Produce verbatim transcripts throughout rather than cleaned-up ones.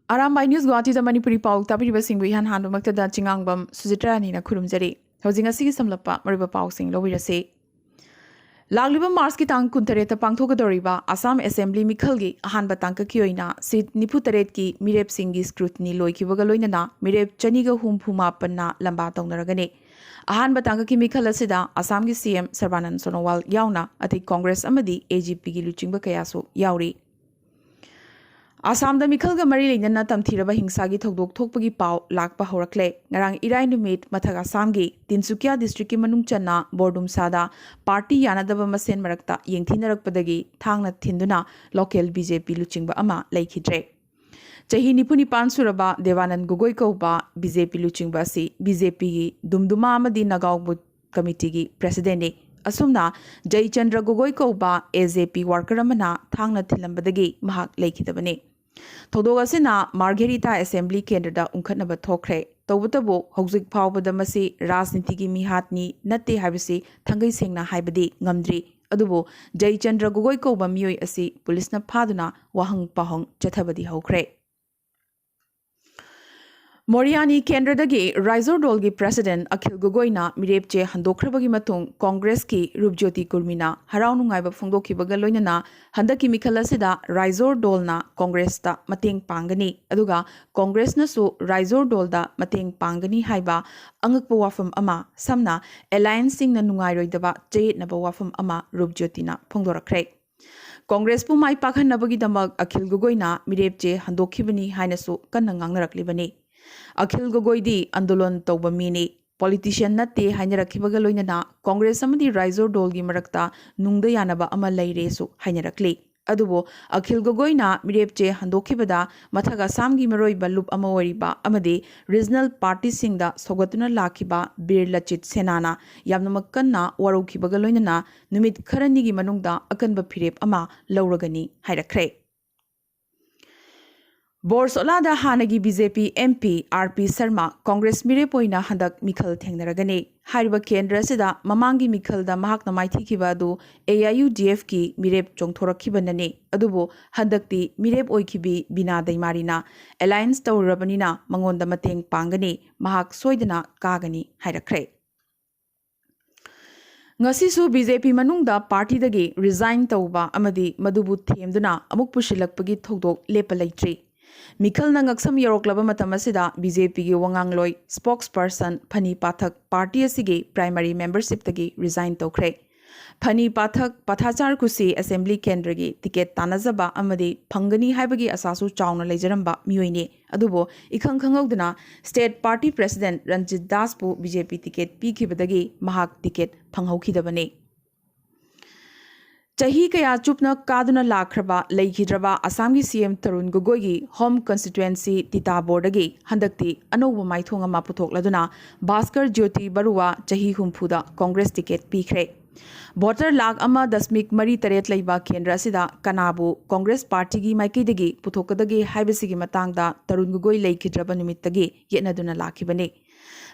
Arambai news ꯒꯨꯋꯥꯍꯥꯇꯤꯗ Manipuri ꯄꯥꯎ ꯇꯥꯕꯤꯔꯤꯕꯁꯤꯡꯕꯨ ꯏꯍꯥꯟ ꯍꯥꯟꯕꯃꯛꯇꯗ ꯆꯤꯉꯥꯡꯕꯝ ꯁꯨꯖꯤꯇ꯭ꯔꯥꯅꯤꯅ ꯈꯨꯔꯨꯝꯖꯔꯤ꯫ ꯍꯧꯖꯤꯛ ꯉꯁꯤꯒꯤ ꯁꯝꯂꯞꯄ ꯃꯔꯨꯑꯣꯏꯕ ꯄꯥꯎꯁꯤꯡ ꯂꯧꯕꯤꯔꯁꯤ꯫ ꯂꯥꯛꯂꯤꯕ ꯃꯥꯔꯆꯀꯤ ꯇꯥꯡ ꯀꯨꯟꯇꯔꯦꯠꯇ ꯄꯥꯡꯊꯣꯛꯀꯗꯧꯔꯤꯕ ꯑꯁꯥꯝ ꯑꯦꯁꯦꯝꯕ꯭ꯂꯤ ꯃꯤꯈꯜꯒꯤ ꯑꯍꯥꯟꯕ ꯇꯥꯡꯀꯛꯀꯤ ꯑꯣꯏꯅ ꯁꯤꯠ ꯅꯤꯐꯨꯇꯔꯦꯠꯀꯤ ꯃꯤꯔꯦꯞꯁꯤꯡꯒꯤ ꯁ꯭ꯀ꯭ꯔꯨꯇꯤꯅꯤ ꯂꯣꯏꯈꯤꯕꯒ ꯂꯣꯏꯅꯅ ꯃꯤꯔꯦꯞ ꯆꯅꯤꯒ ꯍꯨꯝꯐꯨ ꯃꯥꯄꯟꯅ ꯂꯝꯕꯥ ꯇꯧꯅꯔꯒꯅꯤ꯫ ꯑꯍꯥꯟꯕ ꯇꯥꯡꯀꯛꯀꯤ ꯃꯤꯈꯜ ꯑꯁꯤꯗ ꯑꯁꯥꯝꯒꯤ ꯁꯤ ꯑꯦꯝ ꯁꯔꯕꯥꯅꯟ ꯁꯣꯅꯣꯋꯥꯜ ꯌꯥꯎꯅ ꯑꯇꯩ ꯀꯣꯡꯒ꯭ꯔꯦꯁ ꯑꯃꯗꯤ ꯑꯦ ꯖꯤ ꯄꯤꯒꯤ ꯂꯨꯆꯤꯡꯕ ꯀꯌꯥꯁꯨ ꯌꯥꯎꯔꯤ꯫ ꯑꯁꯥꯝꯗ ꯃꯤꯈꯜꯒ ꯃꯔꯤ ꯂꯩꯅꯅ ꯇꯝꯊꯤꯔꯕ ꯍꯤꯡꯁꯥꯒꯤ ꯊꯧꯗꯣꯛ ꯊꯣꯛꯄꯒꯤ ꯄꯥꯎ ꯂꯥꯛꯄ ꯍꯧꯔꯛꯂꯦ꯫ ꯉꯔꯥꯡ ꯏꯔꯥꯏ ꯅꯨꯃꯤꯠ ꯃꯊꯛ ꯑꯁꯥꯝꯒꯤ ꯇꯤꯟꯁꯨꯀꯤꯌꯥ ꯗꯤꯁꯇ꯭ꯔꯤꯛꯀꯤ ꯃꯅꯨꯡ ꯆꯟꯅ ꯕꯣꯔꯗꯨꯝꯁꯥꯗ ꯄꯥꯔꯇꯤ ꯌꯥꯅꯗꯕ ꯃꯁꯦꯟ ꯃꯔꯛꯇ ꯌꯦꯡꯊꯤꯅꯔꯛꯄꯗꯒꯤ ꯊꯥꯡꯅ ꯊꯤꯟꯗꯨꯅ ꯂꯣꯀꯦꯜ ꯕꯤ ꯖꯦ ꯄꯤ ꯂꯨꯆꯤꯡꯕ ꯑꯃ ꯂꯩꯈꯤꯗ꯭ꯔꯦ꯫ ꯆꯍꯤ ꯅꯤꯐꯨ ꯅꯤꯄꯥꯟ ꯁꯨꯔꯕ ꯗꯦꯕꯥꯅꯟ ꯒꯣꯒꯣꯏ ꯀꯧꯕ ꯕꯤ ꯖꯦ ꯄꯤ ꯂꯨꯆꯤꯡꯕ ꯑꯁꯤ ꯕꯤ ꯖꯦ ꯄꯤꯒꯤ ꯗꯨꯝꯗꯨꯃꯥ ꯑꯃꯗꯤ ꯅꯒꯥꯎ ꯕꯨꯊ ꯀꯃꯤꯇꯤꯒꯤ ꯄ꯭ꯔꯦꯁꯤꯗꯦꯟꯠꯅꯤ꯫ ꯑꯁꯨꯝꯅ ꯖꯩꯆꯟꯗ꯭ꯔ ꯒꯣꯒꯣꯏ ꯀꯧꯕ ꯑꯦ ꯖꯦ ꯄꯤ ꯋꯥꯔꯀꯔ ꯑꯃꯅ ꯊꯥꯡꯅ ꯊꯤꯜꯂꯝꯕꯗꯒꯤ ꯃꯍꯥꯛ ꯂꯩꯈꯤꯗꯕꯅꯤ꯫ ꯊꯧꯗꯣꯛ ꯑꯁꯤꯅ ꯃꯥꯔꯘꯦꯔꯤꯇꯥ ꯑꯦꯁꯦꯝꯕ꯭ꯂꯤ ꯀꯦꯟꯗ꯭ꯔꯗ ꯎꯪꯈꯠꯅꯕ ꯊꯣꯛꯈ꯭ꯔꯦ꯫ ꯇꯧꯕꯇꯕꯨ ꯍꯧꯖꯤꯛ ꯐꯥꯎꯕꯗ ꯃꯁꯤ ꯔꯥꯖꯅꯤꯇꯤꯒꯤ ꯃꯤꯍꯥꯠꯅꯤ ꯅꯠꯇꯦ ꯍꯥꯏꯕꯁꯤ ꯊꯥꯡꯒꯩ ꯁꯦꯡꯅ ꯍꯥꯏꯕꯗꯤ ꯉꯝꯗ꯭ꯔꯤ꯫ ꯑꯗꯨꯕꯨ ꯖꯩꯆꯟꯗ꯭ꯔ ꯒꯣꯒꯣꯏ ꯀꯧꯕ ꯃꯤꯑꯣꯏ ꯑꯁꯤ ꯄꯨꯂꯤꯁꯅ ꯐꯥꯗꯨꯅ ꯋꯥꯍꯪ ꯄꯥꯎꯍꯪ ꯆꯠꯊꯕꯗꯤ ꯍꯧꯈ꯭ꯔꯦ꯫ ꯃꯣꯔꯤꯌꯥꯅꯤ ꯀꯦꯟꯗ꯭ꯔꯗꯒꯤ ꯔꯥꯏꯖꯣꯔ ꯗꯣꯜꯒꯤ ꯄ꯭ꯔꯦꯁꯤꯗꯦꯟꯠ ꯑꯈꯤꯜ ꯒꯣꯒꯣꯏꯅ ꯃꯤꯔꯦꯞ ꯆꯦ ꯍꯟꯗꯣꯛꯈ꯭ꯔꯕꯒꯤ ꯃꯇꯨꯡ ꯀꯣꯡꯒ꯭ꯔꯦꯁꯀꯤ ꯔꯨꯞꯖ꯭ꯌꯣꯇꯤ ꯀꯨꯔꯃꯤꯅ ꯍꯔꯥꯎ ꯅꯨꯡꯉꯥꯏꯕ ꯐꯣꯡꯗꯣꯛꯈꯤꯕꯒ ꯂꯣꯏꯅꯅ ꯍꯟꯗꯛꯀꯤ ꯃꯤꯈꯜ ꯑꯁꯤꯗ ꯔꯥꯏꯖꯣꯔ ꯗꯣꯜꯅ ꯀꯣꯡꯒ꯭ꯔꯦꯁꯇ ꯃꯇꯦꯡ ꯄꯥꯡꯒꯅꯤ, ꯑꯗꯨꯒ ꯀꯣꯡꯒ꯭ꯔꯦꯁꯅꯁꯨ ꯔꯥꯏꯖꯣꯔ ꯗꯣꯜꯗ ꯃꯇꯦꯡ ꯄꯥꯡꯒꯅꯤ ꯍꯥꯏꯕ ꯑꯉꯛꯄ ꯋꯥꯐꯝ ꯑꯃ, ꯁꯝꯅ ꯑꯦꯂꯥꯌꯟꯁꯁꯤꯡꯅ ꯅꯨꯡꯉꯥꯏꯔꯣꯏꯗꯕ ꯆꯌꯦꯠꯅꯕ ꯋꯥꯐꯝ ꯑꯃ ꯔꯨꯞꯖ꯭ꯌꯣꯇꯤꯅ ꯐꯣꯡꯗꯣꯔꯛꯈ꯭ꯔꯦ꯫ ꯀꯣꯡꯒ꯭ꯔꯦꯁꯄꯨ ꯃꯥꯏ ꯄꯥꯛꯍꯟꯅꯕꯒꯤꯗꯃꯛ ꯑꯈꯤꯜ ꯒꯣꯒꯣꯏꯅ ꯃꯤꯔꯦꯞ ꯆꯦ ꯍꯟꯗꯣꯛꯈꯤꯕꯅꯤ ꯍꯥꯏꯅꯁꯨ ꯀꯟꯅ ꯉꯥꯡꯅꯔꯛꯂꯤꯕꯅꯤ꯫ ꯑꯈꯤꯜ ꯒꯣꯒꯣꯏꯗꯤ ꯑꯟꯗꯣꯂꯟ ꯇꯧꯕ ꯃꯤꯅꯤ, ꯄꯣꯂꯤꯇꯤꯁꯤꯌꯟ ꯅꯠꯇꯦ ꯍꯥꯏꯅꯔꯛꯈꯤꯕꯒ ꯂꯣꯏꯅꯅ ꯀꯣꯡꯒ꯭ꯔꯦꯁ ꯑꯃꯗꯤ ꯔꯥꯏꯖꯣꯔ ꯗꯣꯜꯒꯤ ꯃꯔꯛꯇ ꯅꯨꯡꯗ ꯌꯥꯅꯕ ꯑꯃ ꯂꯩꯔꯦꯁꯨ ꯍꯥꯏꯅꯔꯛꯂꯤ꯫ ꯑꯗꯨꯕꯨ ꯑꯈꯤꯜ ꯒꯣꯒꯣꯏꯅ ꯃꯤꯔꯦꯞ ꯆꯦ ꯍꯟꯗꯣꯛꯈꯤꯕꯗ ꯃꯊꯛ ꯑꯁꯥꯝꯒꯤ ꯃꯔꯨꯑꯣꯏꯕ ꯂꯨꯞ ꯑꯃ ꯑꯣꯏꯔꯤꯕ ꯑꯃꯗꯤ ꯔꯤꯖꯅꯦꯜ ꯄꯥꯔꯇꯤꯁꯤꯡꯗ ꯁꯧꯒꯠꯇꯨꯅ ꯂꯥꯛꯈꯤꯕ ꯕꯤꯔ ꯂꯆꯤꯠ ꯁꯦꯅꯥꯅ ꯌꯥꯝꯅꯃꯛ ꯀꯟꯅ ꯋꯥꯔꯧꯈꯤꯕꯒ ꯂꯣꯏꯅꯅ ꯅꯨꯃꯤꯠ ꯈꯔꯅꯤꯒꯤ ꯃꯅꯨꯡꯗ ꯑꯀꯟꯕ ꯐꯤꯔꯦꯞ ꯑꯃ ꯂꯧꯔꯒꯅꯤ ꯍꯥꯏꯔꯛꯈ꯭ꯔꯦ꯫ ꯕꯣꯔꯁꯣꯂꯥꯗ ꯍꯥꯟꯅꯒꯤ B J P M P R P Sharma Congress ꯃꯤꯔꯦꯞ ꯑꯣꯏꯅ ꯍꯟꯗꯛ ꯃꯤꯈꯜ ꯊꯦꯡꯅꯔꯒꯅꯤ꯫ ꯍꯥꯏꯔꯤꯕ ꯀꯦꯟꯗ꯭ꯔ ꯑꯁꯤꯗ ꯃꯃꯥꯡꯒꯤ ꯃꯤꯈꯜꯗ ꯃꯍꯥꯛꯅ ꯃꯥꯏꯊꯤꯈꯤꯕ ꯑꯗꯨ ꯑꯦ ꯑꯥꯏ ꯌꯨ ꯗꯤ ꯑꯦꯐꯀꯤ ꯃꯤꯔꯦꯞ ꯆꯣꯡꯊꯣꯔꯛꯈꯤꯕꯅꯅꯤ꯫ ꯑꯗꯨꯕꯨ ꯍꯟꯗꯛꯇꯤ ꯃꯤꯔꯦꯞ ꯑꯣꯏꯈꯤꯕꯤ ꯕꯤꯅꯥ ꯗꯩꯃꯥꯔꯤꯅ ꯑꯦꯂꯥꯏꯟꯁ ꯇꯧꯔꯨꯔꯕꯅꯤꯅ ꯃꯉꯣꯟꯗ ꯃꯇꯦꯡ ꯄꯥꯡꯒꯅꯤ, ꯃꯍꯥꯛ ꯁꯣꯏꯗꯅ ꯀꯥꯒꯅꯤ ꯍꯥꯏꯔꯛꯈ꯭ꯔꯦ꯫ ꯉꯁꯤꯁꯨ ꯕꯤ ꯖꯦ ꯄꯤ ꯃꯅꯨꯡꯗ ꯄꯥꯔꯇꯤꯗꯒꯤ ꯔꯤꯖꯥꯏꯟ ꯇꯧꯕ ꯑꯃꯗꯤ ꯃꯗꯨꯕꯨ ꯊꯦꯝꯗꯨꯅ ꯑꯃꯨꯛ ꯄꯨꯁꯤꯜꯂꯛꯄꯒꯤ ꯊꯧꯗꯣꯛ ꯂꯦꯞꯄ ꯂꯩꯇ꯭ꯔꯤ꯫ ꯃꯤꯈꯜꯅ ꯉꯛꯁꯝ ꯌꯧꯔꯛꯂꯕ ꯃꯇꯝ ꯑꯁꯤꯗ ꯕꯤ ꯖꯦ ꯄꯤꯒꯤ ꯋꯥꯉꯥꯡꯂꯣꯏ, ꯁ꯭ꯄꯣꯛꯁ ꯄꯔꯁꯟ ꯐꯅꯤ ꯄꯥꯊꯛ ꯄꯥꯔꯇꯤ ꯑꯁꯤꯒꯤ ꯄ꯭ꯔꯥꯏꯃꯔꯤ ꯃꯦꯝꯕꯔꯁꯤꯞꯇꯒꯤ ꯔꯤꯖꯥꯏꯟ ꯇꯧꯈ꯭ꯔꯦ꯫ ꯐꯅꯤ ꯄꯥꯊꯛ ꯄꯊꯥꯆꯥꯔ ꯀꯨꯁꯤ ꯑꯦꯁꯦꯝꯕ꯭ꯂꯤ ꯀꯦꯟꯗ꯭ꯔꯒꯤ ꯇꯤꯀꯦꯠ ꯇꯥꯟꯅꯖꯕ ꯑꯃꯗꯤ ꯐꯪꯒꯅꯤ ꯍꯥꯏꯕꯒꯤ ꯑꯁꯥꯁꯨ ꯆꯥꯎꯅ ꯂꯩꯖꯔꯝꯕ ꯃꯤꯑꯣꯏꯅꯤ꯫ ꯑꯗꯨꯕꯨ ꯏꯈꯪ ꯈꯪꯍꯧꯗꯅ ꯁ꯭ꯇꯦꯠ ꯄꯥꯔꯇꯤ ꯄ꯭ꯔꯦꯁꯤꯗꯦꯟꯠ ꯔꯟꯖꯤꯠ ꯗꯥꯁꯄꯨ ꯕꯤ ꯖꯦ ꯄꯤ ꯇꯤꯀꯦꯠ ꯄꯤꯈꯤꯕꯗꯒꯤ ꯃꯍꯥꯛ ꯇꯤꯀꯦꯠ ꯐꯪꯍꯧꯈꯤꯗꯕꯅꯤ꯫ ꯆꯍꯤ ꯀꯌꯥ ꯆꯨꯞꯅ ꯀꯥꯗꯨꯅ ꯂꯥꯛꯈ꯭ꯔꯕ ꯂꯩꯈꯤꯗ꯭ꯔꯕ ꯑꯁꯥꯝꯒꯤ ꯁꯤ ꯑꯦꯝ ꯇꯔꯨꯟ ꯒꯣꯒꯣꯏꯒꯤ ꯍꯣꯝ ꯀꯟꯁꯇꯤꯇ꯭ꯋꯦꯟꯁꯤ ꯇꯤꯇꯥꯕꯣꯔꯗꯒꯤ ꯍꯟꯗꯛꯇꯤ ꯑꯅꯧꯕ ꯃꯥꯏꯊꯣꯡ ꯑꯃ ꯄꯨꯊꯣꯛꯂꯗꯨꯅ ꯚꯥꯁꯀꯔ ꯖ꯭ꯌꯣꯇꯤ ꯕꯔꯨꯋꯥ ꯆꯍꯤ ꯍꯨꯝꯐꯨꯗ ꯀꯣꯡꯒ꯭ꯔꯦꯁ ꯇꯤꯀꯦꯠ ꯄꯤꯈ꯭ꯔꯦ꯫ ꯚꯣꯇꯔ ꯂꯥꯈ ꯑꯃ ꯗꯁꯃꯤꯛ ꯃꯔꯤ ꯇꯔꯦꯠ ꯂꯩꯕ ꯀꯦꯟꯗ꯭ꯔ ꯑꯁꯤꯗ ꯀꯅꯥꯕꯨ ꯀꯣꯡꯒ꯭ꯔꯦꯁ ꯄꯥꯔꯇꯤꯒꯤ ꯃꯥꯏꯀꯩꯗꯒꯤ ꯄꯨꯊꯣꯛꯀꯗꯒꯦ ꯍꯥꯏꯕꯁꯤꯒꯤ ꯃꯇꯥꯡꯗ ꯇꯔꯨꯟ ꯒꯣꯒꯣꯏ ꯂꯩꯈꯤꯗ꯭ꯔꯕ ꯅꯨꯃꯤꯠꯇꯒꯤ ꯌꯦꯠꯅꯗꯨꯅ ꯂꯥꯛꯈꯤꯕꯅꯤ꯫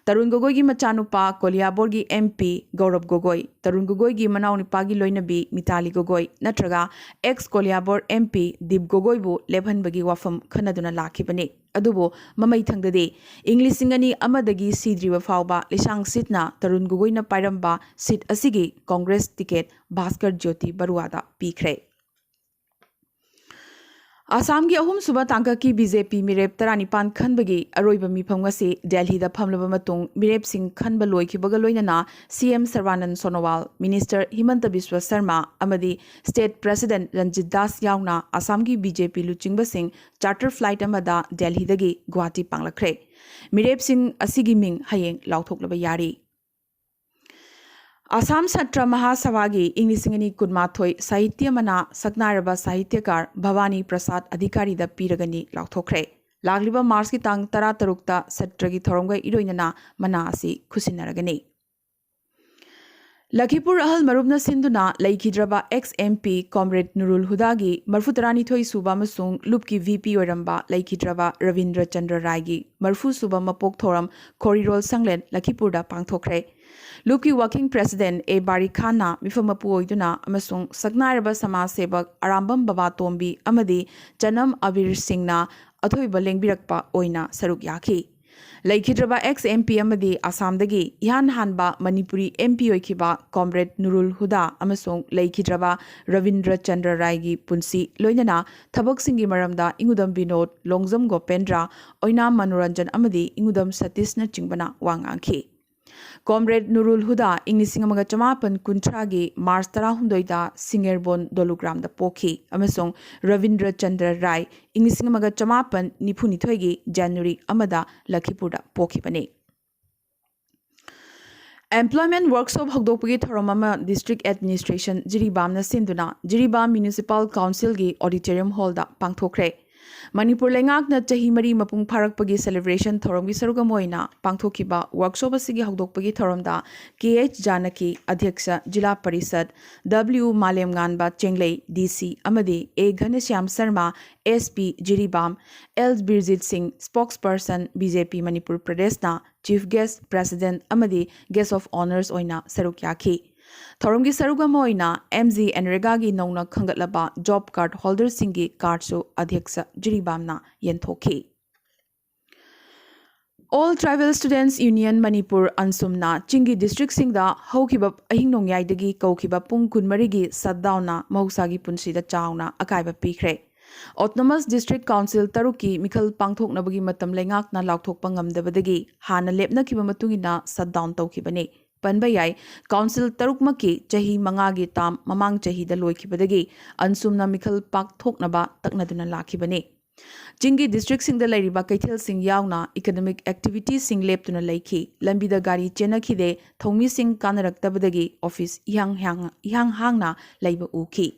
ꯇꯔꯨꯟ ꯒꯣꯒꯣꯏꯒꯤ ꯃꯆꯥꯅꯨꯄꯥ ꯀꯣꯂꯤꯌꯥꯕꯣꯔꯒꯤ ꯑꯦꯝ ꯄꯤ ꯒꯧꯔꯕ ꯒꯣꯒꯣꯏ, ꯇꯔꯨꯟ ꯒꯣꯒꯣꯏꯒꯤ ꯃꯅꯥꯎꯅꯨꯄꯥꯒꯤ ꯂꯣꯏꯅꯕꯤ ꯃꯤꯇꯥꯂꯤ ꯒꯣꯒꯣꯏ ꯅꯠꯇ꯭ꯔꯒ ꯑꯦꯛꯁ ꯀꯣꯂꯤꯌꯥꯕꯣꯔ ꯑꯦꯝ ꯄꯤ ꯗꯤꯞ ꯒꯣꯒꯣꯏꯕꯨ ꯂꯦꯞꯍꯟꯕꯒꯤ ꯋꯥꯐꯝ ꯈꯟꯅꯗꯨꯅ ꯂꯥꯛꯈꯤꯕꯅꯤ꯫ ꯑꯗꯨꯕꯨ ꯃꯃꯩꯊꯪꯗꯗꯤ ꯏꯪ ꯂꯤꯁꯤꯡ ꯑꯅꯤ ꯑꯃꯗꯒꯤ ꯁꯤꯗ꯭ꯔꯤꯕ ꯐꯥꯎꯕ ꯂꯤꯁꯥꯡ ꯁꯤꯠꯅ ꯇꯔꯨꯟ ꯒꯣꯒꯣꯏꯅ ꯄꯥꯏꯔꯝꯕ ꯁꯤꯠ ꯑꯁꯤꯒꯤ ꯀꯣꯡꯒ꯭ꯔꯦꯁ ꯇꯤꯀꯦꯠ ꯚꯥꯁꯀꯔ ꯖ꯭ꯌꯣꯇꯤ ꯕꯔꯨꯋꯥꯗ ꯄꯤꯈ꯭ꯔꯦ꯫ ꯑꯁꯥꯝꯒꯤ ꯑꯍꯨꯝꯁꯨꯕ ꯇꯥꯡꯀꯛꯀꯤ ꯕꯤ ꯖꯦ ꯄꯤ ꯃꯤꯔꯦꯞ ꯇꯔꯥꯅꯤꯄꯥꯟ ꯈꯟꯕꯒꯤ ꯑꯔꯣꯏꯕ ꯃꯤꯐꯝ ꯉꯁꯤ ꯗꯦꯜꯍꯤꯗ ꯐꯝꯂꯕ ꯃꯇꯨꯡ ꯃꯤꯔꯦꯞꯁꯤꯡ ꯈꯟꯕ ꯂꯣꯏꯈꯤꯕꯒ ꯂꯣꯏꯅꯅ ꯁꯤ ꯑꯦꯝ ꯁꯔꯕꯥꯅꯟ ꯁꯣꯅꯣꯋꯥꯜ, ꯃꯤꯅꯤꯁꯇꯔ ꯍꯤꯃꯟꯇ ꯕꯤꯁ꯭ꯋ ꯁꯔꯃ ꯑꯃꯗꯤ ꯁ꯭ꯇꯦꯠ ꯄ꯭ꯔꯦꯁꯤꯗꯦꯟꯠ ꯔꯟꯖꯤꯠ ꯗꯥꯁ ꯌꯥꯎꯅ ꯑꯁꯥꯝꯒꯤ ꯕꯤ ꯖꯦ ꯄꯤ ꯂꯨꯆꯤꯡꯕꯁꯤꯡ ꯆꯥꯔꯇꯔ ꯐ꯭ꯂꯥꯏꯠ ꯑꯃꯗ ꯗꯦꯜꯍꯤꯗꯒꯤ ꯒꯨꯋꯥꯍꯥꯇꯤ ꯄꯥꯡꯂꯛꯈ꯭ꯔꯦ꯫ ꯃꯤꯔꯦꯞꯁꯤꯡ ꯑꯁꯤꯒꯤ ꯃꯤꯡ ꯍꯌꯦꯡ ꯂꯥꯎꯊꯣꯛꯂꯕ ꯌꯥꯔꯤ꯫ ꯑꯁꯥꯝ ꯁꯥꯇ꯭ꯔ ꯃꯍꯥꯁꯚꯥꯒꯤ ꯏꯪ ꯂꯤꯁꯤꯡ ꯑꯅꯤ ꯀꯨꯟꯃꯥꯊꯣꯏ ꯁꯥꯍꯤꯇ꯭ꯌ ꯃꯅꯥ ꯁꯛꯅꯥꯏꯔꯕ ꯁꯥꯍꯤꯇ꯭ꯌꯀꯥꯔ ꯚꯕꯥꯅꯤ ꯄ꯭ꯔꯁꯥꯗ ꯑꯙꯤꯀꯥꯔꯤꯗ ꯄꯤꯔꯒꯅꯤ ꯂꯥꯎꯊꯣꯛꯈ꯭ꯔꯦ꯫ ꯂꯥꯛꯂꯤꯕ ꯃꯥꯔꯆꯀꯤ ꯇꯥꯡ ꯇꯔꯥꯇꯔꯨꯛꯇ ꯁꯇ꯭ꯔꯒꯤ ꯊꯧꯔꯝꯒ ꯏꯔꯣꯏꯅꯅ ꯃꯅꯥ ꯑꯁꯤ ꯈꯨꯁꯤꯟꯅꯔꯒꯅꯤ꯫ ꯂꯈꯤꯄꯨꯔ ꯑꯍꯜ ꯃꯔꯨꯞꯅ ꯁꯤꯟꯗꯨꯅ ꯂꯩꯈꯤꯗ꯭ꯔꯕ ex MP comrade ꯅꯨꯔꯨꯜ ꯍꯨꯗꯥꯒꯤ ꯃꯔꯐꯨ ꯇꯔꯥꯅꯤꯊꯣꯏ ꯁꯨꯕ ꯑꯃꯁꯨꯡ ꯂꯨꯞꯀꯤ VP ꯑꯣꯏꯔꯝꯕ ꯂꯩꯈꯤꯗ꯭ꯔꯕ ꯔꯕꯤꯟꯗ꯭ꯔ ꯆꯟꯗ꯭ꯔ ꯔꯥꯏꯒꯤ ꯃꯔꯐꯨ ꯁꯨꯕ ꯃꯄꯣꯛ ꯊꯧꯔꯝ ꯈꯣꯔꯤꯔꯣꯜ ꯁꯪꯂꯦꯟ ꯂꯈꯤꯄꯨꯔꯗ ꯄꯥꯡꯊꯣꯛꯈ꯭ꯔꯦ꯫ ꯂꯨꯞꯀꯤ working president A ꯕꯥꯔꯤ ꯈꯥꯟꯅ ꯃꯤꯐꯝ ꯃꯄꯨ ꯑꯣꯏꯗꯨꯅ ꯑꯃꯁꯨꯡ ꯁꯛꯅꯥꯏꯔꯕ ꯁꯃꯥꯖ ꯁꯦꯕꯛ ꯑꯔꯥꯝꯕꯝ ꯕꯕꯥ ꯇꯣꯝꯕꯤ ꯑꯃꯗꯤ ꯆꯅꯝ ꯑꯕꯤꯔ ꯁꯤꯡꯅ ꯑꯊꯣꯏꯕ ꯂꯦꯡꯕꯤꯔꯛꯄ ꯑꯣꯏꯅ ꯁꯔꯨꯛ ꯌꯥꯈꯤ꯫ ꯂꯩꯈꯤꯗ꯭ꯔꯕ ex MP ꯑꯃꯗꯤ ꯑꯁꯥꯝꯗꯒꯤ ꯏꯍꯥꯟ ꯍꯥꯟꯕ ꯃꯅꯤꯄꯨꯔꯤ MP ꯑꯣꯏꯈꯤꯕ comrade ꯅꯨꯔꯨꯜ ꯍꯨꯗꯥ ꯑꯃꯁꯨꯡ ꯂꯩꯈꯤꯗ꯭ꯔꯕ ꯔꯕꯤꯟꯗ꯭ꯔ ꯆꯟꯗ꯭ꯔ ꯔꯥꯏꯒꯤ ꯄꯨꯟꯁꯤ, ꯂꯣꯏꯅꯅ ꯊꯕꯛꯁꯤꯡꯒꯤ ꯃꯔꯝꯗ ꯏꯪꯉꯨꯗꯝ ꯕꯤꯅꯣꯗ, ꯂꯣꯡꯖꯝ ꯒꯣꯄꯦꯟꯗ꯭ꯔ, ꯑꯣꯏꯅꯥꯝ ꯃꯅꯣꯔꯟꯖꯟ ꯑꯃꯗꯤ ꯏꯪꯉꯨꯗꯝ ꯁꯇꯤꯁꯅꯆꯤꯡꯕꯅ ꯋꯥ ꯉꯥꯡꯈꯤ꯫ Comrade ꯅꯨꯔꯨꯜ ꯍꯨꯗꯥ ꯏꯪ ꯂꯤꯁꯤꯡ ꯑꯃꯒ ꯆꯃꯥꯄꯟ ꯀꯨꯟꯊ꯭ꯔꯥꯒꯤ ꯃꯥꯔꯆ ꯇꯔꯥꯍꯨꯝꯗꯣꯏꯗ ꯁꯤꯡꯒꯦꯔꯕꯣꯟ ꯗꯣꯂꯨꯒ꯭ꯔꯥꯝꯗ ꯄꯣꯛꯈꯤ ꯑꯃꯁꯨꯡ ꯔꯕꯤꯟꯗ꯭ꯔ ꯆꯟꯗ꯭ꯔ ꯔꯥꯏ ꯏꯪ ꯂꯤꯁꯤꯡ ꯑꯃꯒ ꯆꯃꯥꯄꯟ ꯅꯤꯐꯨꯅꯤꯊꯣꯏꯒꯤ ꯖꯅꯋꯥꯔꯤ ꯑꯃꯗ ꯂꯈꯤꯄꯨꯔꯗ ꯄꯣꯛꯈꯤꯕꯅꯤ꯫ Employment workshop ꯍꯧꯗꯣꯛꯄꯒꯤ ꯊꯧꯔꯝ ꯑꯃ District Administration ꯖꯤꯔꯤꯕꯥꯝꯅ ꯁꯤꯟꯗꯨꯅ ꯖꯤꯔꯤꯕꯥꯝ Municipal Councilꯒꯤ auditorium hallꯗ ꯄꯥꯡꯊꯣꯛꯈ꯭ꯔꯦ꯫ ꯃꯅꯤꯄꯨꯔ ꯂꯩꯉꯥꯛꯅ ꯆꯍꯤ ꯃꯔꯤ ꯃꯄꯨꯡ ꯐꯥꯔꯛꯄꯒꯤ celebration ꯊꯧꯔꯝꯒꯤ ꯁꯔꯨꯛ ꯑꯃ ꯑꯣꯏꯅ ꯄꯥꯡꯊꯣꯛꯈꯤꯕ workshop ꯑꯁꯤꯒꯤ ꯍꯧꯗꯣꯛꯄꯒꯤ ꯊꯧꯔꯝꯗ K H ꯖꯥꯅꯀꯤ, ꯑꯗ꯭ꯌꯛꯁ ꯖꯤꯂꯥ ꯄꯔꯤꯁꯗ, W ꯃꯥꯂꯦꯝꯉꯥꯟꯕ ꯆꯦꯡꯂꯩ, DC, ꯑꯃꯗꯤ A ꯘꯅꯁ꯭ꯌꯥꯝ Sharma, SP Jiribam, L ꯕꯤꯔꯖꯤꯠ ꯁꯤꯡ, spokesperson BJP Manipur ꯄ꯭ꯔꯗꯦꯁꯅ chief guest, president ꯑꯃꯗꯤ guest of honours ꯑꯣꯏꯅ ꯁꯔꯨꯛ ꯌꯥꯈꯤ꯫ ꯊꯧꯔꯝꯒꯤ ꯁꯔꯨꯛ ꯑꯃ ꯑꯣꯏꯅ MGNREGAꯒꯤ ꯅꯧꯅ ꯈꯟꯒꯠꯂꯕ job card holderꯁꯤꯡꯒꯤ cardꯁꯨ ꯑꯗ꯭ꯌꯛꯁ ꯖꯤꯔꯤꯕꯥꯝꯅ ꯌꯦꯟꯊꯣꯛꯈꯤ꯫ All Tribal Students Union Manipur, ꯑꯟꯁꯨꯝꯅ ꯆꯤꯡꯒꯤ districtꯁꯤꯡꯗ ꯍꯧꯈꯤꯕ ꯑꯍꯤꯡ ꯅꯣꯡꯌꯥꯏꯗꯒꯤ ꯀꯧꯈꯤꯕ ꯄꯨꯡ ꯀꯨꯟꯃꯔꯤꯒꯤ shutdownꯅ ꯃꯍꯧꯁꯥꯒꯤ ꯄꯨꯟꯁꯤꯗ ꯆꯥꯎꯅ ꯑꯀꯥꯏꯕ ꯄꯤꯈ꯭ꯔꯦ꯫ Autonomous District Council ꯇꯔꯨꯛꯀꯤ ꯃꯤꯈꯜ ꯄꯥꯡꯊꯣꯛꯅꯕꯒꯤ ꯃꯇꯝ ꯂꯩꯉꯥꯛꯅ ꯂꯥꯎꯊꯣꯛꯄ ꯉꯝꯗꯕꯗꯒꯤ ꯍꯥꯟꯅ ꯂꯦꯞꯅꯈꯤꯕ ꯃꯇꯨꯡ ꯏꯟꯅ shutdown ꯇꯧꯈꯤꯕꯅꯤ꯫ ꯄꯟꯕ ꯌꯥꯏ, council ꯇꯔꯨꯛꯃꯛꯀꯤ ꯆꯍꯤ ꯃꯉꯥꯒꯤ term ꯃꯃꯥꯡ ꯆꯍꯤꯗ ꯂꯣꯏꯈꯤꯕꯗꯒꯤ ꯑꯟꯁꯨꯝꯅ ꯃꯤꯈꯜ ꯄꯥꯡꯊꯣꯛꯅꯕ ꯇꯛꯅꯗꯨꯅ ꯂꯥꯛꯈꯤꯕꯅꯤ꯫ ꯆꯤꯡꯒꯤ districtꯁꯤꯡꯗ ꯂꯩꯔꯤꯕ ꯀꯩꯊꯦꯜꯁꯤꯡ ꯌꯥꯎꯅ economic activityꯁꯤꯡ ꯂꯦꯞꯇꯨꯅ ꯂꯩꯈꯤ꯫ ꯂꯝꯕꯤꯗ ꯒꯥꯔꯤ ꯆꯦꯟꯅꯈꯤꯗꯦ꯫ ꯊꯧꯃꯤꯁꯤꯡ ꯀꯥꯅꯔꯛꯇꯕꯗꯒꯤ office ꯏꯍꯥꯡ ꯍꯥꯡ-, ꯏꯍꯥꯡ ꯍꯥꯡꯅ ꯂꯩꯕ ꯎꯈꯤ꯫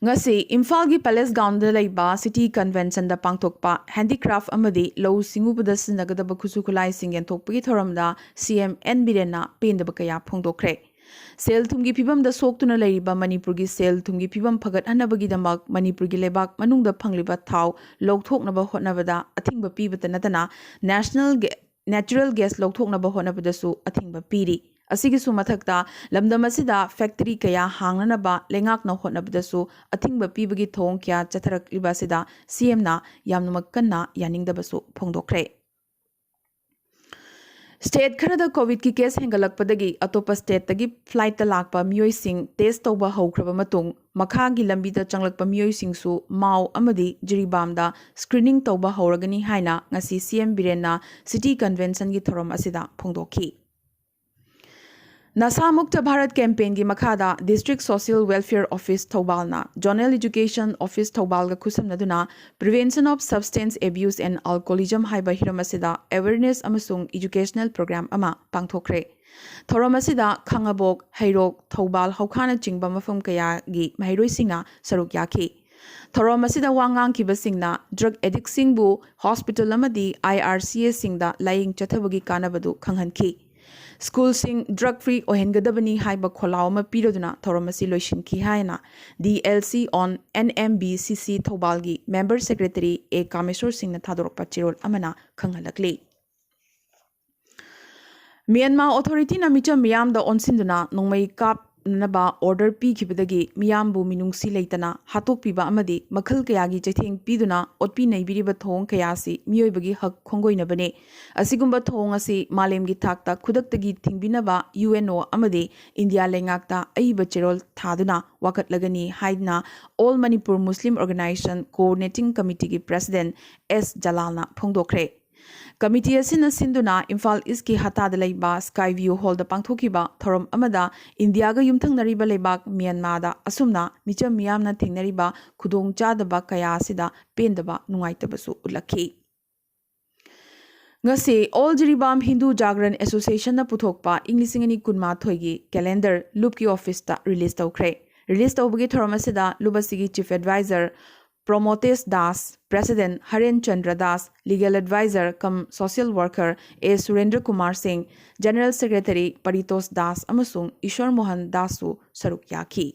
ꯉꯁꯤ ꯏꯝꯐꯥꯜꯒꯤ ꯄꯦꯂꯦꯁ ꯒ꯭ꯔꯥꯎꯟꯗ ꯂꯩꯕ ꯁꯤꯇꯤ ꯀꯟꯚꯦꯟꯁꯟꯗ ꯄꯥꯡꯊꯣꯛꯄ ꯍꯦꯟꯗꯤꯀ꯭ꯔꯥꯐ ꯑꯃꯗꯤ ꯂꯧꯎ ꯁꯤꯡꯎꯕꯗ ꯁꯤꯖꯤꯟꯅꯒꯗꯕ ꯈꯨꯠꯁꯨ ꯈꯨꯠꯂꯥꯏꯁꯤꯡ ꯌꯦꯟꯊꯣꯛꯄꯒꯤ ꯊꯧꯔꯝꯗ ꯁꯤ ꯑꯦꯝ ꯑꯦꯟ ꯕꯤꯔꯦꯟꯅ ꯄꯦꯟꯗꯕ ꯀꯌꯥ ꯐꯣꯡꯗꯣꯛꯈ꯭ꯔꯦ꯫ ꯁꯦꯜ ꯊꯨꯝꯒꯤ ꯐꯤꯕꯝꯗ ꯁꯣꯛꯇꯨꯅ ꯂꯩꯔꯤꯕ ꯃꯅꯤꯄꯨꯔꯒꯤ ꯁꯦꯜ ꯊꯨꯝꯒꯤ ꯐꯤꯕꯝ ꯐꯒꯠꯍꯟꯅꯕꯒꯤꯗꯃꯛ ꯃꯅꯤꯄꯨꯔꯒꯤ ꯂꯩꯕꯥꯛ ꯃꯅꯨꯡꯗ ꯐꯪꯂꯤꯕ ꯊꯥꯎ ꯂꯧꯊꯣꯛꯅꯕ ꯍꯣꯠꯅꯕꯗ ꯑꯊꯤꯡꯕ ꯄꯤꯕꯇ ꯅꯠꯇꯅ ꯅꯦꯁꯅꯦꯜ ꯒꯦ-, ꯅꯦꯆꯔꯦꯜ ꯒ꯭ꯌꯥꯁ ꯂꯧꯊꯣꯛꯅꯕ ꯍꯣꯠꯅꯕꯗꯁꯨ ꯑꯊꯤꯡꯕ ꯄꯤꯔꯤ꯫ ꯑꯁꯤꯒꯤꯁꯨ ꯃꯊꯛꯇ ꯂꯝꯗꯝ ꯑꯁꯤꯗ ꯐꯦꯛꯇꯔꯤ ꯀꯌꯥ ꯍꯥꯡꯅꯅꯕ ꯂꯩꯉꯥꯛꯅ ꯍꯣꯠꯅꯕꯗꯁꯨ ꯑꯊꯤꯡꯕ ꯄꯤꯕꯒꯤ ꯊꯧꯑꯣꯡ ꯀꯌꯥ ꯆꯠꯊꯔꯛꯂꯤꯕ ꯑꯁꯤꯗ ꯁꯤ ꯑꯦꯝꯅ ꯌꯥꯝꯅꯃꯛ ꯀꯟꯅ ꯌꯥꯅꯤꯡꯗꯕꯁꯨ ꯐꯣꯡꯗꯣꯛꯈ꯭ꯔꯦ꯫ ꯁ꯭ꯇꯦꯠ ꯈꯔꯗ ꯀꯣꯚꯤꯗꯀꯤ ꯀꯦꯁ ꯍꯦꯟꯒꯠꯂꯛꯄꯗꯒꯤ ꯑꯇꯣꯞꯄ ꯁ꯭ꯇꯦꯠꯇꯒꯤ ꯐ꯭ꯂꯥꯏꯠꯇ ꯂꯥꯛꯄ ꯃꯤꯑꯣꯏꯁꯤꯡ ꯇꯦꯁ ꯇꯧꯕ ꯍꯧꯈ꯭ꯔꯕ ꯃꯇꯨꯡ, ꯃꯈꯥꯒꯤ ꯂꯝꯕꯤꯗ ꯆꯪꯂꯛꯄ ꯃꯤꯑꯣꯏꯁꯤꯡꯁꯨ ꯃꯥꯎ ꯑꯃꯗꯤ ꯖꯤꯔꯤꯕꯥꯝꯗ ꯁ꯭ꯀ꯭ꯔꯤꯅꯤꯡ ꯇꯧꯕ ꯍꯧꯔꯒꯅꯤ ꯍꯥꯏꯅ ꯉꯁꯤ ꯁꯤ ꯑꯦꯝ ꯕꯤꯔꯦꯟꯅ ꯁꯤꯇꯤ ꯀꯟꯚꯦꯟꯁꯟꯒꯤ ꯊꯧꯔꯝ ꯑꯁꯤꯗ ꯐꯣꯡꯗꯣꯛꯈꯤ꯫ ꯅꯁꯥ ꯃꯨꯛꯇ ꯚꯥꯔꯠ ꯀꯦꯝꯄꯦꯟꯒꯤ ꯃꯈꯥꯗ ꯗꯤꯁꯇ꯭ꯔꯤꯛ ꯁꯣꯁꯤꯌꯦꯜ ꯋꯦꯜꯐꯤꯌꯔ ꯑꯣꯐꯤꯁ ꯊꯧꯕꯥꯜꯅ ꯖꯣꯅꯦꯜ ꯑꯦꯖꯨꯀꯦꯁꯟ ꯑꯣꯐꯤꯁ ꯊꯧꯕꯥꯜꯒ ꯈꯨꯠꯁꯝꯅꯗꯨꯅ Prevention of Substance Abuse and Alcoholism ꯍꯥꯏꯕ ꯍꯤꯔꯝ ꯑꯁꯤꯗ ꯑꯦꯋꯦꯔꯅꯦꯁ ꯑꯃꯁꯨꯡ ꯏꯖꯨꯀꯦꯁꯅꯦꯜ ꯄ꯭ꯔꯣꯒ꯭ꯔꯥꯝ ꯑꯃ ꯄꯥꯡꯊꯣꯛꯈ꯭ꯔꯦ꯫ ꯊꯧꯔꯝ ꯑꯁꯤꯗ ꯈꯥꯉꯕꯣꯛ, ꯍꯩꯔꯣꯛ, ꯊꯧꯕꯥꯜ, ꯍꯧꯈꯥꯅꯆꯤꯡꯕ ꯃꯐꯝ ꯀꯌꯥꯒꯤ ꯃꯍꯩꯔꯣꯏꯁꯤꯡꯅ ꯁꯔꯨꯛ ꯌꯥꯈꯤ꯫ ꯊꯧꯔꯝ ꯑꯁꯤꯗ ꯋꯥ ꯉꯥꯡꯈꯤꯕꯁꯤꯡꯅ ꯗ꯭ꯔꯒ ꯑꯦꯗꯤꯛꯁꯤꯡꯕꯨ ꯍꯣꯁꯄꯤꯇꯥꯜ ꯑꯃꯗꯤ ꯑꯥꯏ ꯑꯥꯔ ꯁꯤ ꯑꯦꯁꯤꯡꯗ ꯂꯥꯌꯦꯡ ꯆꯠꯊꯕꯒꯤ ꯀꯥꯟꯅꯕꯗꯨ ꯈꯪꯍꯟꯈꯤ꯫ ꯁ꯭ꯀꯨꯜꯁꯤꯡ ꯗ꯭ꯔꯒ ꯐ꯭ꯔꯤ ꯑꯣꯏꯍꯟꯒꯗꯕꯅꯤ ꯍꯥꯏꯕ ꯈꯣꯜꯂꯥꯎ ꯑꯃ ꯄꯤꯔꯗꯨꯅ ꯊꯧꯔꯝ ꯑꯁꯤ ꯂꯣꯏꯁꯤꯟꯈꯤ ꯍꯥꯏꯅ D L C on and M B C ꯁꯤ ꯊꯧꯕꯥꯜꯒꯤ ꯃꯦꯝꯕꯔ ꯁꯦꯀ꯭ꯔꯦꯇꯔꯤ ꯑꯦ ꯀꯥꯃꯦꯁꯣꯔ ꯁꯤꯡꯅ ꯊꯥꯗꯣꯔꯛꯄ ꯆꯦꯔꯣꯜ ꯑꯃꯅ ꯈꯪꯍꯜꯂꯛꯂꯤ꯫ ꯃ꯭ꯌꯥꯟꯃꯥꯔ ꯑꯣꯊꯣꯔꯤꯇꯤꯅ ꯃꯤꯆꯝ ꯃꯤꯌꯥꯝꯗ ꯑꯣꯟꯁꯤꯟꯗꯨꯅ ꯅꯣꯡꯃꯩ ꯀꯥꯞꯅꯅꯕ ꯑꯣꯔꯗꯔ ꯄꯤꯈꯤꯕꯗꯒꯤ ꯃꯤꯌꯥꯝꯕꯨ ꯃꯤꯅꯨꯡꯁꯤ ꯂꯩꯇꯅ ꯍꯥꯠꯇꯣꯛꯄꯤꯕ ꯑꯃꯗꯤ ꯃꯈꯜ ꯀꯌꯥꯒꯤ ꯆꯩꯊꯦꯡ ꯄꯤꯗꯨꯅ ꯑꯣꯠꯄꯤ ꯅꯩꯕꯤꯔꯤꯕ ꯊꯧꯑꯣꯡ ꯀꯌꯥ ꯑꯁꯤ ꯃꯤꯑꯣꯏꯕꯒꯤ ꯍꯛ ꯈꯣꯡꯒꯣꯏꯅꯕꯅꯤ꯫ ꯑꯁꯤꯒꯨꯝꯕ ꯊꯧꯑꯣꯡ ꯑꯁꯤ ꯃꯥꯂꯦꯝꯒꯤ ꯊꯥꯛꯇ ꯈꯨꯗꯛꯇꯒꯤ ꯊꯤꯡꯕꯤꯅꯕ ꯌꯨ ꯑꯦꯟ ꯑꯣ ꯑꯃꯗꯤ ꯏꯟꯗꯤꯌꯥ ꯂꯩꯉꯥꯛꯇ ꯑꯏꯕ ꯆꯦꯔꯣꯜ ꯊꯥꯗꯨꯅ ꯋꯥꯀꯠꯂꯒꯅꯤ ꯍꯥꯏꯗꯨꯅ All Manipur Muslim Organisation Coordinating Committeeꯒꯤ ꯄ꯭ꯔꯦꯁꯤꯗꯦꯟꯠ ꯑꯦꯁ ꯖꯂꯥꯜꯅ ꯐꯣꯡꯗꯣꯛꯈ꯭ꯔꯦ꯫ ꯀꯃꯤꯇꯤ ꯑꯁꯤꯅ ꯁꯤꯟꯗꯨꯅ ꯏꯝꯐꯥꯜ ꯏꯁꯀꯤ ꯍꯇꯥꯗ ꯂꯩꯕ ꯁ꯭ꯀꯥꯏ ꯚ꯭ꯌꯨ ꯍꯣꯜꯗ ꯄꯥꯡꯊꯣꯛꯈꯤꯕ ꯊꯧꯔꯝ ꯑꯃꯗ ꯏꯟꯗꯤꯌꯥꯒ ꯌꯨꯝꯊꯪꯅꯔꯤꯕ ꯂꯩꯕꯥꯛ ꯃ꯭ꯌꯥꯟꯃꯥꯔꯗ ꯑꯁꯨꯝꯅ ꯃꯤꯆꯝ ꯃꯤꯌꯥꯝꯅ ꯊꯦꯡꯅꯔꯤꯕ ꯈꯨꯗꯣꯡꯆꯥꯗꯕ ꯀꯌꯥ ꯑꯁꯤꯗ ꯄꯦꯟꯗꯕ ꯅꯨꯡꯉꯥꯏꯇꯕꯁꯨ ꯎꯠꯂꯛꯈꯤ꯫ ꯉꯁꯤ All Jiribam Hindu Jagran Associationꯅ ꯄꯨꯊꯣꯛꯄ ꯏꯪ ꯂꯤꯁꯤꯡ ꯑꯅꯤ ꯀꯨꯟꯃꯥꯊꯣꯏꯒꯤ ꯀꯦꯂꯦꯟꯗꯔ ꯂꯨꯞꯀꯤ ꯑꯣꯐꯤꯁꯇ ꯔꯤꯂꯤꯖ ꯇꯧꯈ꯭ꯔꯦ꯫ Release ꯇꯧꯕꯒꯤ ꯊꯧꯔꯝ ꯑꯁꯤꯗ ꯂꯨꯞ ꯑꯁꯤꯒꯤ Chief Advisor ꯄ꯭ꯔꯃꯣꯇꯦꯁ ꯗꯥꯁ, President ꯍꯔꯦꯟ Chandra Das, Legal Advisor cum Social Worker ꯑꯦ ꯁꯨꯔꯦꯟꯗ꯭ꯔ ꯀꯨꯃꯥꯔ ꯁꯤꯡ, General Secretary ꯄꯔꯤꯇꯣꯁ ꯗꯥꯁ ꯑꯃꯁꯨꯡ ꯏꯁꯣꯔ ꯃꯣꯍꯟ ꯗꯥꯁꯁꯨ ꯁꯔꯨꯛ ꯌꯥꯈꯤ꯫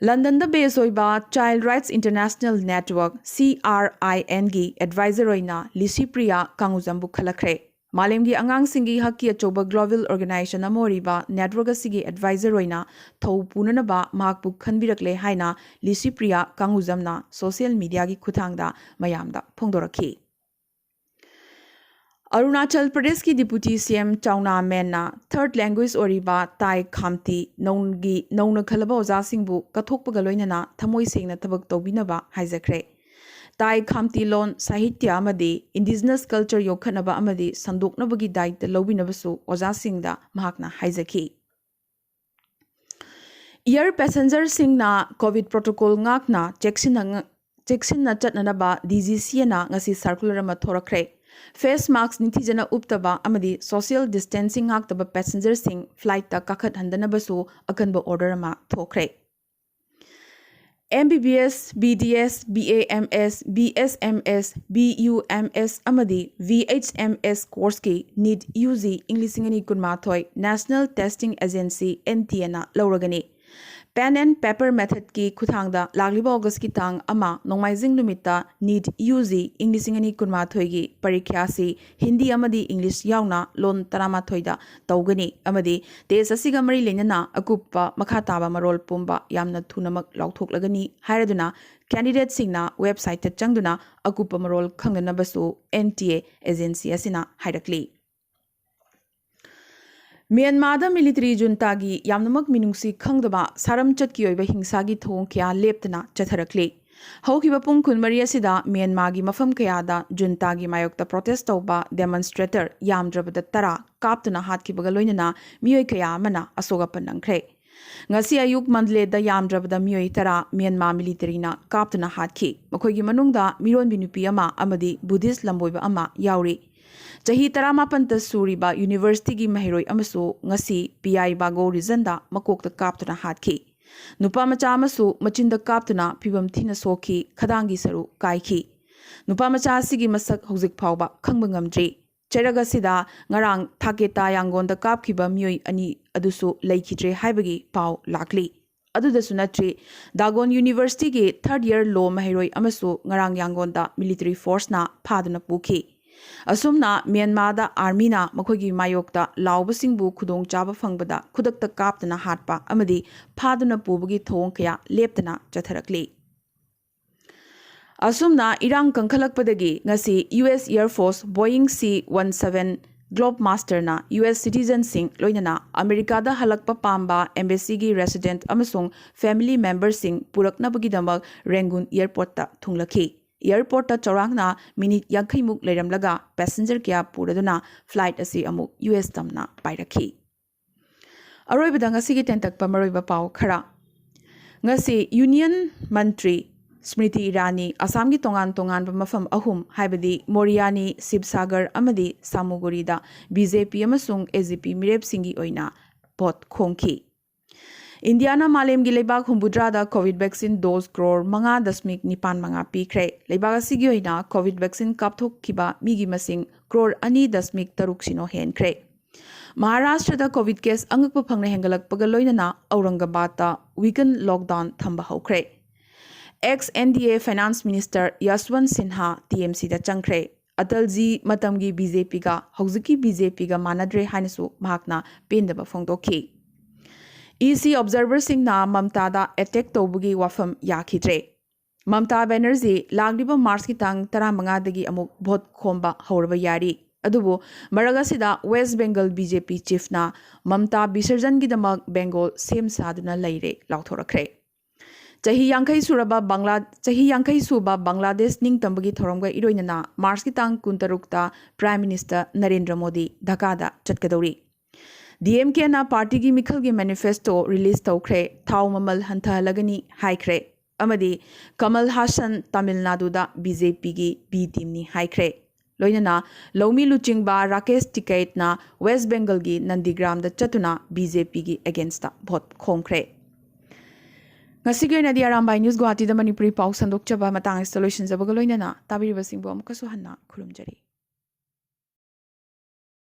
ꯂꯟꯗꯟꯗ base ꯑꯣꯏꯕ Child Rights International Network, C R I N ꯒꯤ advisor ꯑꯣꯏꯅ ꯂꯤꯁꯤꯄ꯭ꯔꯤꯌꯥ ꯀꯥꯡꯉꯨꯖꯝꯕꯨ ꯈꯜꯂꯛꯈ꯭ꯔꯦ꯫ ꯃꯥꯂꯦꯝꯒꯤ ꯑꯉꯥꯡꯁꯤꯡꯒꯤ ꯍꯛꯀꯤ ꯑꯆꯧꯕ global organization ꯑꯃ ꯑꯣꯏꯔꯤꯕ network ꯑꯁꯤꯒꯤ advisor ꯑꯣꯏꯅ ꯊꯧ ꯄꯨꯅꯅꯕ ꯃꯍꯥꯛꯄꯨ ꯈꯟꯕꯤꯔꯛꯂꯦ ꯍꯥꯏꯅ ꯂꯤꯁꯤꯄ꯭ꯔꯤꯌꯥ ꯀꯥꯡꯉꯨꯖꯝꯅ social mediaꯒꯤ ꯈꯨꯠꯊꯥꯡꯗ ꯃꯌꯥꯝꯗ ꯐꯣꯡꯗꯣꯔꯛꯈꯤ꯫ ꯑꯔꯨꯅꯥꯆꯜ ꯄ꯭ꯔꯗꯦꯁꯀꯤ Deputy C M ꯆꯥꯎꯅꯥ ꯃꯦꯟꯅ third language ꯑꯣꯏꯔꯤꯕ ꯇꯥꯏ ꯈꯥꯝꯇꯤ ꯅꯧꯒꯤ ꯅꯧꯅ ꯈꯜꯂꯕ ꯑꯣꯖꯥꯁꯤꯡꯕꯨ ꯀꯠꯊꯣꯛꯄꯒ ꯂꯣꯏꯅꯅ ꯊꯃꯣꯏ ꯁꯦꯡꯅ ꯊꯕꯛ ꯇꯧꯕꯤꯅꯕ ꯍꯥꯏꯖꯈ꯭ꯔꯦ꯫ ꯇꯥꯏ ꯈꯥꯝꯇꯤ ꯂꯣꯟ, ꯁꯥꯍꯤꯇ꯭ꯌ ꯑꯃꯗꯤ indigenous culture ꯌꯣꯛꯈꯠꯅꯕ ꯑꯃꯗꯤ ꯁꯟꯗꯣꯛꯅꯕꯒꯤ ꯗꯥꯏꯇ ꯂꯧꯕꯤꯅꯕꯁꯨ ꯑꯣꯖꯥꯁꯤꯡꯗ ꯃꯍꯥꯛꯅ ꯍꯥꯏꯖꯈꯤ꯫ Air passengerꯁꯤꯡꯅ COVID protocol ꯉꯥꯛꯅ ꯆꯦꯛꯁꯤꯟꯅ ꯉ-, ꯆꯦꯛꯁꯤꯟꯅ ꯆꯠꯅꯅꯕ D G C Aꯅ ꯉꯁꯤ circular ꯑꯃ ꯊꯣꯔꯛꯈ꯭ꯔꯦ꯫ Face mask ꯅꯤꯡꯊꯤꯖꯅ ꯎꯞꯇꯕ ꯑꯃꯗꯤ social distancing ꯉꯥꯛꯇꯕ passengerꯁꯤꯡ flightꯇ ꯀꯥꯈꯠꯍꯟꯗꯅꯕꯁꯨ ꯑꯀꯟꯕ order ꯑꯃ ꯊꯣꯛꯈ꯭ꯔꯦ꯫ M B B S, B D S, B A M S, B S M S, B U M S ꯑꯃꯗꯤ V H M S courseꯀꯤ NEET U G ꯏꯪ ꯂꯤꯁꯤꯡ ꯑꯅꯤ ꯀꯨꯟꯃꯥꯊꯣꯏ National Testing Agency, N T Aꯅ ꯂꯧꯔꯒꯅꯤ꯫ Pen and paper methodꯀꯤ ꯈꯨꯠꯊꯥꯡꯗ ꯂꯥꯛꯂꯤꯕ Augustꯀꯤ ꯇꯥꯡ ꯑꯃ ꯅꯣꯡꯃꯥꯏꯖꯤꯡ ꯅꯨꯃꯤꯠꯇ NEET U G ꯏꯪ ꯂꯤꯁꯤꯡ ꯑꯅꯤ ꯀꯨꯟꯃꯥꯊꯣꯏꯒꯤ ꯄꯔꯤꯈ꯭ꯌꯥꯁꯤ ꯍꯤꯟꯗꯤ ꯑꯃꯗꯤ English ꯌꯥꯎꯅ ꯂꯣꯟ ꯇꯔꯥꯃꯥꯊꯣꯏꯗ ꯇꯧꯒꯅꯤ ꯑꯃꯗꯤ test ꯑꯁꯤꯒ ꯃꯔꯤ ꯂꯩꯅꯅ ꯑꯀꯨꯞꯄ ꯃꯈꯥ ꯇꯥꯕ ꯃꯔꯣꯜ ꯄꯨꯝꯕ ꯌꯥꯝꯅ ꯊꯨꯅꯃꯛ ꯂꯥꯎꯊꯣꯛꯂꯒꯅꯤ ꯍꯥꯏꯔꯗꯨꯅ candidateꯁꯤꯡꯅ websiteꯇ ꯆꯪꯗꯨꯅ ꯑꯀꯨꯞꯄ ꯃꯔꯣꯜ ꯈꯪꯅꯅꯕꯁꯨ N T A agency ꯑꯁꯤꯅ ꯍꯥꯏꯔꯛꯂꯤ꯫ ꯃ꯭ꯌꯥꯟꯃꯥꯔꯗ military juntagꯤ ꯌꯥꯝꯅꯃꯛ ꯃꯤꯅꯨꯡꯁꯤ ꯈꯪꯗꯕ ꯁꯥꯔꯝꯆꯠꯀꯤ ꯑꯣꯏꯕ ꯍꯤꯡꯁꯥꯒꯤ ꯊꯧꯑꯣꯡ ꯀꯌꯥ ꯂꯦꯞꯇꯅ ꯆꯠꯊꯔꯛꯂꯤ꯫ ꯍꯧꯈꯤꯕ ꯄꯨꯡ ꯀꯨꯟꯃꯔꯤ ꯑꯁꯤꯗ ꯃ꯭ꯌꯥꯟꯃꯥꯔꯒꯤ ꯃꯐꯝ ꯀꯌꯥꯗ juntagꯤ ꯃꯥꯌꯣꯛꯇ protest ꯇꯧꯕ demonstrator ꯌꯥꯝꯗ꯭ꯔꯕꯗ ꯇꯔꯥ ꯀꯥꯞꯇꯨꯅ ꯍꯥꯠꯈꯤꯕꯒ ꯂꯣꯏꯅꯅ ꯃꯤꯑꯣꯏ ꯀꯌꯥ ꯑꯃꯅ ꯑꯁꯣꯛ ꯑꯄꯟ ꯅꯪꯈ꯭ꯔꯦ꯫ ꯉꯁꯤ ꯑꯌꯨꯛ ꯃꯟꯗꯂꯦꯗ ꯌꯥꯝꯗ꯭ꯔꯕꯗ ꯃꯤꯑꯣꯏ ꯇꯔꯥ ꯃ꯭ꯌꯥꯟꯃꯥꯔ militaryꯅ ꯀꯥꯞꯇꯨꯅ ꯍꯥꯠꯈꯤ꯫ ꯃꯈꯣꯏꯒꯤ ꯃꯅꯨꯡꯗ ꯃꯤꯔꯣꯟꯕꯤ ꯅꯨꯄꯤ ꯑꯃ ꯑꯃꯗꯤ Buddhist ꯂꯝꯕꯣꯏꯕ ꯑꯃ ꯌꯥꯎꯔꯤ꯫ ꯆꯍꯤ ꯇꯔꯥꯃꯥꯄꯟꯇ ꯁꯨꯔꯤꯕ ꯌꯨꯅꯤꯚꯔꯁꯤꯇꯤꯒꯤ ꯃꯍꯩꯔꯣꯏ ꯑꯃꯁꯨ ꯉꯁꯤ ꯄꯤꯌꯥꯏ ꯕꯥꯒꯣ ꯔꯤꯖꯟꯗ ꯃꯀꯣꯛꯇ ꯀꯥꯞꯇꯨꯅ ꯍꯥꯠꯈꯤ꯫ ꯅꯨꯄꯥ ꯃꯆꯥ ꯑꯃꯁꯨ ꯃꯆꯤꯟꯗ ꯀꯥꯞꯇꯨꯅ ꯐꯤꯚꯝ ꯊꯤꯅ ꯁꯣꯛꯈꯤ, ꯈꯗꯥꯡꯒꯤ ꯁꯔꯨ ꯀꯥꯏꯈꯤ꯫ ꯅꯨꯄꯥ ꯃꯆꯥ ꯑꯁꯤꯒꯤ ꯃꯁꯛ ꯍꯧꯖꯤꯛ ꯐꯥꯎꯕ ꯈꯪꯕ ꯉꯝꯗ꯭ꯔꯤ꯫ ꯆꯩꯔꯛ ꯑꯁꯤꯗ ꯉꯔꯥꯡ ꯊꯥꯀꯦꯇꯥ ꯌꯥꯡꯒꯣꯟꯗ ꯀꯥꯞꯈꯤꯕ ꯃꯤꯑꯣꯏ ꯑꯅꯤ ꯑꯗꯨꯁꯨ ꯂꯩꯈꯤꯗ꯭ꯔꯦ ꯍꯥꯏꯕꯒꯤ ꯄꯥꯎ ꯂꯥꯛꯂꯤ꯫ ꯑꯗꯨꯗꯁꯨ ꯅꯠꯇ꯭ꯔꯤ, ꯗꯥꯒꯣꯟ ꯌꯨꯅꯤꯚꯔꯁꯤꯇꯤꯒꯤ ꯊꯥꯔꯗ ꯏꯌꯔ ꯂꯣ ꯃꯍꯩꯔꯣꯏ ꯑꯃꯁꯨ ꯉꯔꯥꯡ ꯌꯥꯡꯒꯣꯟꯗ ꯃꯤꯂꯤꯇꯔꯤ ꯐꯣꯔꯁꯅ ꯐꯥꯗꯨꯅ ꯄꯨꯈꯤ꯫ ꯑꯁꯨꯝꯅ ꯃ꯭ꯌꯥꯟꯃꯥꯔꯗ ꯑꯥꯔꯃꯤꯅ ꯃꯈꯣꯏꯒꯤ ꯃꯥꯌꯣꯛꯇ ꯂꯥꯎꯕꯁꯤꯡꯕꯨ ꯈꯨꯗꯣꯡꯆꯥꯕ ꯐꯪꯕꯗ ꯈꯨꯗꯛꯇ ꯀꯥꯞꯇꯨꯅ ꯍꯥꯠꯄ ꯑꯃꯗꯤ ꯐꯥꯗꯨꯅ ꯄꯨꯕꯒꯤ ꯊꯧꯑꯣꯡ ꯀꯌꯥ ꯂꯦꯞꯇꯅ ꯆꯠꯊꯔꯛꯂꯤ꯫ ꯑꯁꯨꯝꯅ ꯏꯔꯥꯡ ꯀꯟꯈꯠꯂꯛꯄꯗꯒꯤ ꯉꯁꯤ U S air force Boeing C one seven globe ꯃꯥꯁꯇꯔꯅ ꯌꯨ ꯑꯦꯁ ꯁꯤꯇꯤꯖꯟꯁꯤꯡ ꯂꯣꯏꯅꯅ ꯑꯃꯦꯔꯤꯀꯥꯗ ꯍꯜꯂꯛꯄ ꯄꯥꯝꯕ ꯑꯦꯝꯕꯦꯁꯤꯒꯤ ꯔꯦꯁꯤꯗꯦꯟꯠ ꯑꯃꯁꯨꯡ ꯐꯦꯃꯤꯂꯤ ꯃꯦꯝꯕꯔꯁꯤꯡ ꯄꯨꯔꯛꯅꯕꯒꯤꯗꯃꯛ ꯔꯦꯡꯒꯨꯟ ꯑꯦꯌꯔꯄꯣꯔꯠꯇ ꯊꯨꯡꯂꯈꯤ꯫ ꯑꯦꯌꯔꯄꯣꯔꯠꯇ ꯆꯥꯎꯔꯥꯛꯅ ꯃꯤꯅꯤꯠ ꯌꯥꯡꯈꯩꯃꯨꯛ ꯂꯩꯔꯝꯂꯒ ꯄꯦꯁꯦꯟꯖꯔ ꯀꯌꯥ ꯄꯨꯔꯗꯨꯅ ꯐ꯭ꯂꯥꯏꯠ ꯑꯁꯤ ꯑꯃꯨꯛ ꯌꯨ ꯑꯦꯁ ꯇꯝꯅ ꯄꯥꯏꯔꯛꯈꯤ꯫ ꯑꯔꯣꯏꯕꯗ ꯉꯁꯤꯒꯤ ꯇꯦꯟꯇꯛꯄ ꯃꯔꯨꯑꯣꯏꯕ ꯄꯥꯎ ꯈꯔ꯫ ꯉꯁꯤ ꯌꯨꯅꯤꯌꯟ ꯃꯟꯇ꯭ꯔꯤ ꯁ꯭ꯃ꯭ꯔꯤꯇꯤ ꯏꯔꯥꯅꯤ ꯑꯁꯥꯝꯒꯤ ꯇꯣꯉꯥꯟ ꯇꯣꯉꯥꯟꯕ ꯃꯐꯝ ꯑꯍꯨꯝ, ꯍꯥꯏꯕꯗꯤ ꯃꯣꯔꯤꯌꯥꯅꯤ, ꯁꯤꯕꯁꯥꯒꯔ ꯑꯃꯗꯤ ꯁꯥꯃꯨꯒꯨꯔꯤꯗ ꯕꯤ ꯖꯦ ꯄꯤ ꯑꯃꯁꯨꯡ ꯑꯦ ꯖꯤ ꯄꯤ ꯃꯤꯔꯦꯞꯁꯤꯡꯒꯤ ꯑꯣꯏꯅ ꯚꯣꯠ ꯈꯣꯝꯈꯤ꯫ ꯏꯟꯗꯤꯌꯥꯅ ꯃꯥꯂꯦꯝꯒꯤ ꯂꯩꯕꯥꯛ ꯍꯨꯝꯐꯨꯇꯔꯥꯗ ꯀꯣꯚꯤꯗ ꯚꯦꯛꯁꯤꯟ ꯗꯣꯁ ꯀ꯭ꯔꯣꯔ ꯃꯉꯥ ꯗꯁꯃꯤꯛ ꯅꯤꯄꯥꯟ ꯃꯉꯥ ꯄꯤꯈ꯭ꯔꯦ꯫ ꯂꯩꯕꯥꯛ ꯑꯁꯤꯒꯤ ꯑꯣꯏꯅ ꯀꯣꯚꯤꯗ ꯚꯦꯛꯁꯤꯟ ꯀꯥꯞꯊꯣꯛꯈꯤꯕ ꯃꯤꯒꯤ ꯃꯁꯤꯡ ꯀ꯭ꯔꯣꯔ ꯑꯅꯤ ꯗꯁꯃꯤꯛ ꯇꯔꯨꯛ ꯁꯤꯅꯣ ꯍꯦꯟꯈ꯭ꯔꯦ꯫ ꯃꯍꯥꯔꯥꯁꯇ꯭ꯔꯗ ꯀꯣꯚꯤꯗ ꯀꯦꯁ ꯑꯉꯛꯄ ꯐꯪꯅ ꯍꯦꯟꯒꯠꯂꯛꯄꯒ ꯂꯣꯏꯅꯅ ꯑꯧꯔꯪꯒꯕꯥꯗꯇ ꯋꯤꯀꯟ ꯂꯣꯛꯗꯥꯎꯟ ꯊꯝꯕ ꯍꯧꯈ꯭ꯔꯦ꯫ Ex N D A finance minister Yashwant Sinha T M ꯁꯤꯗ ꯆꯪꯈ꯭ꯔꯦ꯫ ꯑꯇꯜꯖꯤ ꯃꯇꯝꯒꯤ ꯕꯤ ꯖꯦ ꯄꯤꯒ ꯍꯧꯖꯤꯛꯀꯤ ꯕꯤ ꯖꯦ ꯄꯤꯒ ꯃꯥꯟꯅꯗ꯭ꯔꯦ ꯍꯥꯏꯅꯁꯨ ꯃꯍꯥꯛꯅ ꯄꯦꯟꯗꯕ ꯐꯣꯡꯗꯣꯛꯈꯤ꯫ ꯏ ꯁꯤ ꯑꯣꯕꯖꯔꯚꯔꯁꯤꯡꯅ ꯃꯝꯇꯥꯗ ꯑꯦꯇꯦꯛ ꯇꯧꯕꯒꯤ ꯋꯥꯐꯝ ꯌꯥꯈꯤꯗ꯭ꯔꯦ꯫ ꯃꯝꯇꯥ ꯕꯦꯅꯔꯖꯤ ꯂꯥꯛꯂꯤꯕ ꯃꯥꯔꯆꯀꯤ ꯇꯥꯡ ꯇꯔꯥꯃꯉꯥꯗꯒꯤ ꯑꯃꯨꯛ ꯚꯣꯠ ꯈꯣꯝꯕ ꯍꯧꯔꯕ ꯌꯥꯔꯤ꯫ ꯑꯗꯨꯕꯨ ꯃꯔꯛ ꯑꯁꯤꯗ ꯋꯦꯁ ꯕꯦꯡꯒꯜ ꯕꯤ ꯖꯦ ꯄꯤ ꯆꯤꯐꯅ ꯃꯝꯇꯥ ꯕꯤꯁꯔꯖꯟꯒꯤꯗꯃꯛ ꯕꯦꯡꯒꯣꯜ ꯁꯦꯝ ꯁꯥꯗꯨꯅ ꯂꯩꯔꯦ ꯂꯥꯎꯊꯣꯔꯛꯈ꯭ꯔꯦ꯫ ꯆꯍꯤ ꯌꯥꯡꯈꯩ ꯁꯨꯔꯕ ꯕꯪꯒ꯭ꯂꯥ-, ꯆꯍꯤ ꯌꯥꯡꯈꯩ ꯁꯨꯕ ꯕꯪꯒ꯭ꯂꯥꯗꯦꯁ ꯅꯤꯡꯇꯝꯕꯒꯤ ꯊꯧꯔꯝꯒ ꯏꯔꯣꯏꯅꯅ ꯃꯥꯔꯆꯀꯤ ꯇꯥꯡ ꯀꯨꯟꯇꯔꯨꯛꯇ ꯄ꯭ꯔꯥꯏꯝ ꯃꯤꯅꯤꯁꯇꯔ ꯅꯔꯦꯟꯗ꯭ꯔ ꯃꯣꯗꯤ ꯙꯥꯀꯥꯗ ꯆꯠꯀꯗꯧꯔꯤ꯫ ꯗꯤ ꯑꯦꯝ ꯀꯦꯅ ꯄꯥꯔꯇꯤꯒꯤ ꯃꯤꯈꯜꯒꯤ ꯃꯦꯅꯤꯐꯦꯁꯇꯣ ꯔꯤꯂꯤꯖ ꯇꯧꯈ꯭ꯔꯦ, ꯊꯥꯎ ꯃꯃꯜ ꯍꯟꯊꯍꯜꯂꯒꯅꯤ ꯍꯥꯏꯈ꯭ꯔꯦ, ꯑꯃꯗꯤ ꯀꯃꯜ ꯍꯥꯁꯟ ꯇꯥꯃꯤꯜ ꯅꯥꯗꯨꯗ ꯕꯤ ꯖꯦ ꯄꯤꯒꯤ ꯕꯤ ꯇꯤꯝꯅꯤ ꯍꯥꯏꯈ꯭ꯔꯦ꯫ ꯂꯣꯏꯅꯅ ꯂꯧꯃꯤ ꯂꯨꯆꯤꯡꯕ ꯔꯥꯀꯦꯁ ꯇꯤꯀꯩꯠꯅ ꯋꯦꯁ ꯕꯦꯡꯒꯜꯒꯤ ꯅꯟꯗꯤꯒ꯭ꯔꯥꯝꯗ ꯆꯠꯇꯨꯅ ꯕꯤ ꯖꯦ ꯄꯤꯒꯤ ꯑꯦꯒꯦꯟꯁꯇ ꯚꯣꯠ ꯈꯣꯝꯈ꯭ꯔꯦ꯫ ꯉꯁꯤꯒꯤ ꯑꯣꯏꯅꯗꯤ ꯑꯔꯥꯝꯕꯥꯏ ꯅ꯭ꯌꯨꯁ ꯒꯨꯋꯥꯍꯥꯇꯤꯗ ꯃꯅꯤꯄꯨꯔꯤ ꯄꯥꯎ ꯁꯟꯗꯣꯛꯆꯕ ꯃꯇꯥꯡ ꯑꯁꯤꯗ ꯂꯣꯏꯁꯤꯟꯖꯕꯒ ꯂꯣꯏꯅꯅ ꯇꯥꯕꯤꯔꯤꯕꯁꯤꯡꯕꯨ ꯑꯃꯨꯛꯀꯁꯨ ꯍꯟꯅ ꯈꯨꯔꯨꯝꯖꯔꯤ꯫